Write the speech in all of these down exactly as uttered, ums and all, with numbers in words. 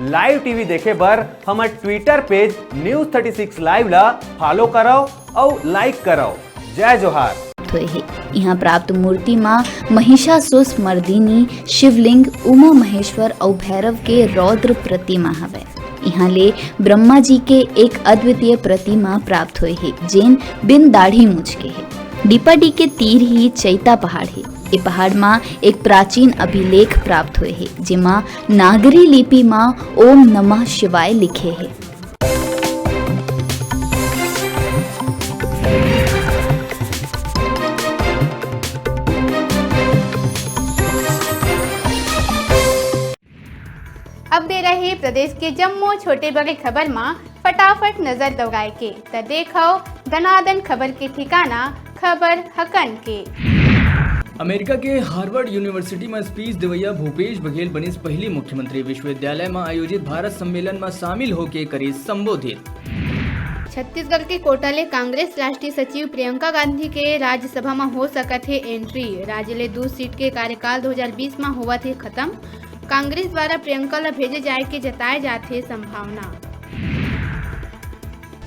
Live T V देखे बर हमर Twitter page News thirty six Live ला follow करव अउ like करव। जय जोहार। होए हे। इहाँ प्राप्त मूर्ति म महिषासुर मर्दिनी, शिवलिंग, उमा महेश्वर अउ भैरव के रौद्र प्रतिमा हवय। इहाँ ले ब्रह्मा जी के एक अद्वितीय प्रतिमा प्राप्त होए हे, जेन बिन दाढ़ी मूछ के हे। डीपाडी के तीर ही चैता पहाड़ हे। ए पहाड़ म एक प्राचीन अभिलेख प्राप्त होए हे, जेमा नागरी लिपि म ओम नमः शिवाय लिखे हे। अब बेरा हे प्रदेश के जम्मो छोटे बड़े खबर म फटाफट नजर दौड़ाए के, त देखव दनादन खबर के ठिकाना, खबर हकन के। अमेरिका के हार्वर्ड यूनिवर्सिटी म स्पीच देवइया भूपेश बघेल बनिस पहिली मुख्यमंत्री। विश्वविद्यालय म आयोजित भारत सम्मेलन म शामिल होके करिस संबोधित। छत्तीसगढ़ के कोटा ले कांग्रेस राष्ट्रीय सचिव प्रियंका गांधी के राज्यसभा म हो सकत हे entry। राज्य ले दू सीट के कार्यकाल दो हज़ार बीस म होवत हे खत्म। कांग्रेस द्वारा प्रियंका ल भेजे जाए के जताए जात हे संभावना।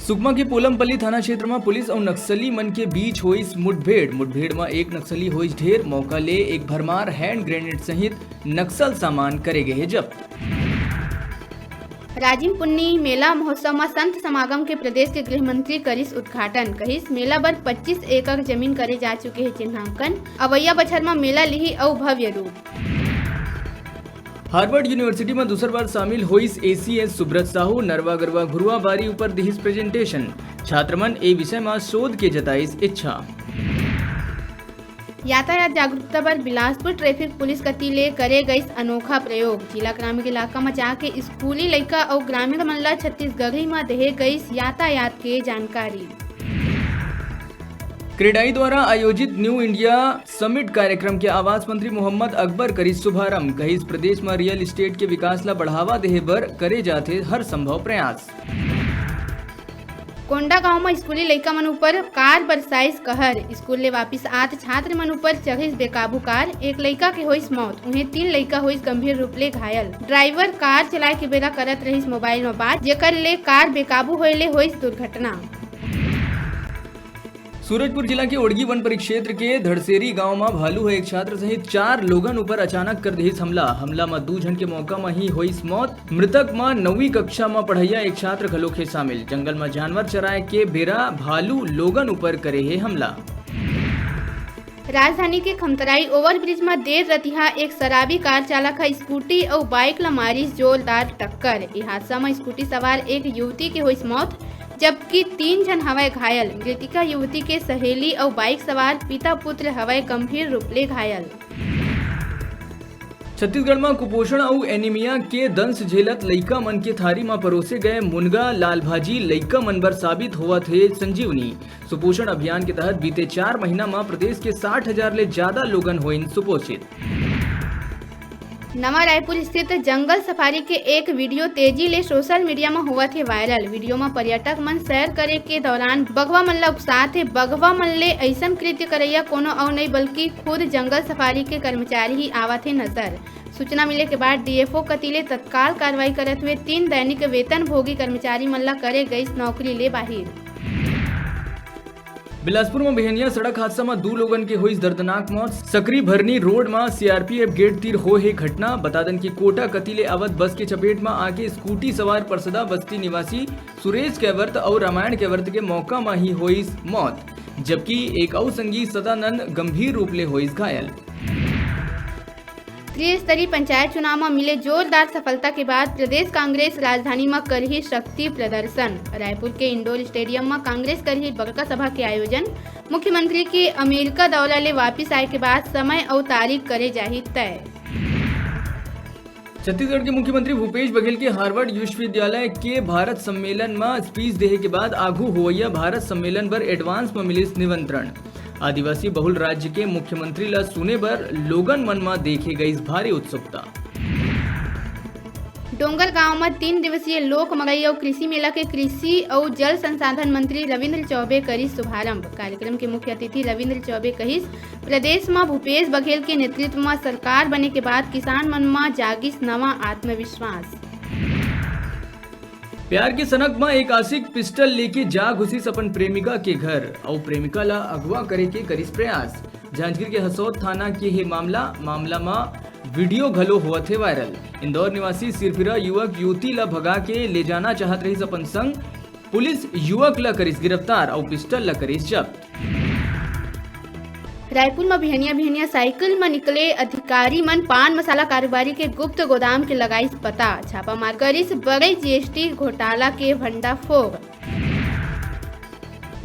सुकमा के पोलमपल्ली थाना क्षेत्र म पुलिस अउ नक्सली मन के बीच होइस मुठभेड़। मुठभेड़ म एक नक्सली होइस ढेर। मौका ले एक भरमार hand grenade सहित नक्सल सामान करे गे हे जब्त। राजिम पुन्नी मेला महोत्सव म संत समागम के प्रदेश के गृह मंत्री करिस उद्घाटन। कहिस, मेला बर पच्चीस एकड़ जमीन करे जा चुके हे चिन्हांकन। अवइया बछर म मेला लिही अउ भव्य रूप। हार्वर्ड यूनिवर्सिटी म दूसर बार शामिल होइस एसीएस सुब्रत साहू। नरवा गरवा घुरुवा बारी ऊपर दिहिस प्रेजेंटेशन। छात्र मन ए विषय म शोध के जताइस इच्छा। यातायात जागरूकता बर बिलासपुर ट्रैफिक पुलिस कति ले करे गइस अनोखा प्रयोग। जिला ग्रामीण इलाका म जाके स्कूली लइका अउ ग्रामीण मन ल छत्तीसगढ़ी म देहे गइस यातायात के जानकारी। क्रेडाई द्वारा आयोजित न्यू इंडिया समिट कार्यक्रम के आवास मंत्री मोहम्मद अकबर करिस शुभारंभ। कहिस, प्रदेश म रियल एस्टेट के विकास ल बढ़ावा देहे बर करे जाथे हर संभव प्रयास। कोंडागांव म स्कूली लइका मन ऊपर कार बरसाइस कहर। स्कूल ले वापिस आत छात्र मन ऊपर चढ़िस बेकाबू कार, एक लइका के होइस मौत, उहें तीन लइका होइस गंभीर रूप ले घायल। ड्राइवर कार चलाए के बेरा करत रहिस मोबाइल म बात, जेकर ले कार बेकाबू होए ले होइस दुर्घटना। सूरजपुर जिला के ओड़गी वन परिक्षेत्र के धड़सेरी गांव म भालू ह एक छात्र सहित चार लोगन ऊपर अचानक कर दिहिस हमला। हमला म दू झन के मौका म ही होइस मौत। मृतक म नौवीं कक्षा म पढ़इया एक छात्र घलोक हे शामिल। जंगल म जानवर चराए के बेरा भालू लोगन ऊपर करे हे हमला। राजधानी के खमतराई ओवरब्रिज म देर रतिहा एक शराबी कार चालक ह स्कूटी अउ बाइक ल मारिस जोरदार टक्कर। ए हादसा म स्कूटी सवार एक युवती के होइस मौत, जबकि तीन झन हवय घायल। मृतिका युवती के सहेली अउ बाइक सवार पिता पुत्र हवय गंभीर रूप ले घायल। छत्तीसगढ़ म कुपोषण अउ एनीमिया के दंश झेलत लइका मन के थारी म परोसे गए मुनगा लाल भाजी लइका मन बर साबित होवत हे संजीवनी। सुपोषण अभियान के तहत बीते चार महीना म प्रदेश के साठ हजार ले ज्यादा लोगन होइन सुपोषित। नवा रायपुर स्थित जंगल सफारी के एक वीडियो तेजी ले सोशल मीडिया म होवत हे वायरल। वीडियो म पर्यटक मन सैर करे के दौरान बघवा मन ल उकसात हे। बघवा मन ले अइसन कृत्य करइया कोनो अउ नइ, बल्कि खुद जंगल सफारी के कर्मचारी ही आवत हे नजर। सूचना मिले के बाद डीएफओ कति ले तत्काल कार्रवाई करत हुए तीन दैनिक वेतन भोगी कर्मचारी मन ल करे गइस नौकरी ले बाहिर। बिलासपुर म बिहनिया सड़क हादसा म दू लोगन के होइस दर्दनाक मौत। सकरी भरनी रोड म सीआरपीएफ गेट तीर होए हे घटना। बता दन कि कोटा कति ले आवत बस के चपेट म आके स्कूटी सवार परसदा बस्ती निवासी सुरेश कैवर्त अउ रामायण कैवर्त के मौका म ही होइस मौत, जबकि एक अउ संगी सदानंद गंभीर रूप ले होइस घायल। त्रिस्तरीय पंचायत चुनाव म मिले जोरदार सफलता के बाद प्रदेश कांग्रेस राजधानी म करही शक्ति प्रदर्शन। रायपुर के इंडोर स्टेडियम म कांग्रेस करही बड़का सभा के आयोजन। मुख्यमंत्री के अमेरिका दौरा ले वापिस आए के बाद समय अउ तारीख करे जाही तय। छत्तीसगढ़ के मुख्यमंत्री भूपेश बघेल के हार्वर्ड विश्वविद्यालय के भारत सम्मेलन म स्पीच देहे के बाद आघू होवइया भारत सम्मेलन बर एडवांस म मिलिस निमंत्रण। आदिवासी बहुल राज्य के मुख्यमंत्री ल सुने बर लोगन मन म देखे गइस भारी उत्सुकता। डोंगरगांव म तीन दिवसीय लोक मड़ई अउ कृषि मेला के कृषि अउ जल संसाधन मंत्री रविंद्र चौबे करिस शुभारंभ। कार्यक्रम के मुख्य अतिथि रविंद्र चौबे कहिस, प्रदेश म भूपेश बघेल के नेतृत्व म सरकार बने के बाद किसान मन म जागिस नवा आत्मविश्वास। प्यार के सनक म एक आशिक पिस्टल लेके जा घुसिस अपन प्रेमिका के घर अउ प्रेमिका ला अगवा करे के करिस प्रयास। जांजगीर के हसौद थाना के हे मामला। मामला म वीडियो घलो होवत हे वायरल। इंदौर निवासी सिरफिरा युवक युवती ला भगा के ले जाना चाहत रहिस अपन संग। पुलिस युवक ला करिस गिरफ्तार अउ पिस्टल ला करिस जब्त। रायपुर म बिहनिया बिहनिया साइकिल म निकले अधिकारी मन पान मसाला कारोबारी के गुप्त गोदाम के लगाइस पता। छापा मार करिस बड़े जीएसटी घोटाला के भंडाफोड़।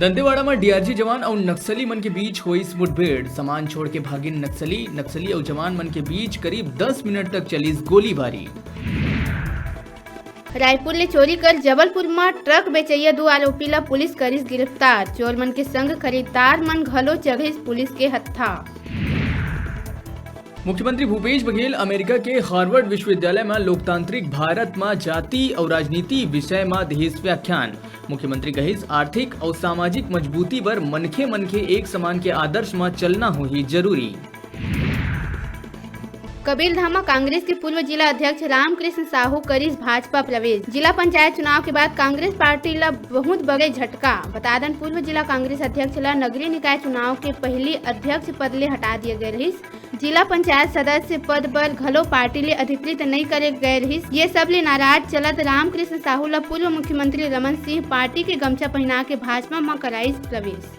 दंतेवाड़ा म डीआरजी जवान अउ नक्सली मन के बीच होइस मुठभेड़। सामान छोड़ के भागिन नक्सली। नक्सली अउ जवान मन के बीच करीब दस मिनट तक चलिस गोलीबारी। रायपुर ले चोरी कर जबलपुर म ट्रक बेचइया दू आरोपी ल पुलिस करिस गिरफ्तार। चोर मन के संग खरीदार मन घलो चढ़िस पुलिस के हत्था। मुख्यमंत्री भूपेश बघेल अमेरिका के हार्वर्ड विश्वविद्यालय म लोकतांत्रिक भारत म जाति अउ राजनीति विषय म देहिस व्याख्यान। मुख्यमंत्री कहिस, आर्थिक अउ सामाजिक मजबूती बर मनखे मन के एक समान के आदर्श म चलना होही जरूरी। कबीरधाम म कांग्रेस के पूर्व जिला अध्यक्ष रामकृष्ण साहू करिस भाजपा प्रवेश। जिला पंचायत चुनाव के बाद कांग्रेस पार्टी ल बहुत बड़े झटका। बता दन, पूर्व जिला कांग्रेस अध्यक्ष ल नगरीय निकाय चुनाव के पहिली अध्यक्ष पद ले हटा दिए गए रहिस। जिला पंचायत सदस्य पद बर घलो पार्टी ले अधिकृत नइ करे गए रहिस। ये सब ले नाराज चलत रामकृष्ण साहू ल पूर्व मुख्यमंत्री रमन सिंह पार्टी के गमछा पहिना के भाजपा म कराइस प्रवेश।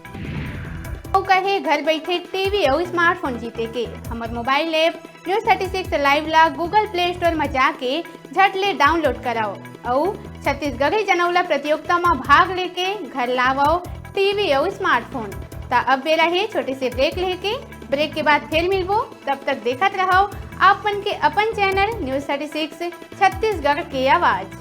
मौका हे घर बैठे टीवी अउ स्मार्टफोन जीते के। हमर mobile app news thirty six live ला Google Play Store म जाके झट ले डाउनलोड करव अउ छत्तीसगढ़ी जनौला प्रतियोगिता म भाग लेके घर लावव टीवी अउ स्मार्टफोन। त अब बेरा हे छोटे से ब्रेक लेके। ब्रेक के बाद फिर मिलबो, तब तक देखत रहव आप मन के अपन channel news thirty six Chhattisgarh के आवाज।